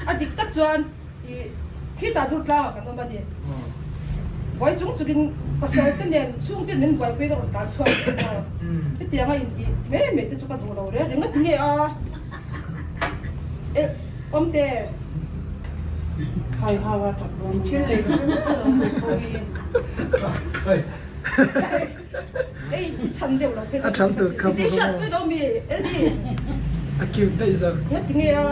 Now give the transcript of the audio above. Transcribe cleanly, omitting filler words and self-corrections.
A dik tak chuan khitah Durtlangah kan awm a ni. Buai chung chungin pasal te nen chhungte min buaipui ka rawn tlan chhuak thin a. Hetianga intih mai mai te chu ka duh lo reng reng a ti nge a. Eh awmte. Khai hau a tap dawn thil lei ka hre mai lo mai pawh hi. Ei chhan deuh lo A than tur kha I hriat pui lo mi Eldi. A cute daih zawk. Nga ti nge a.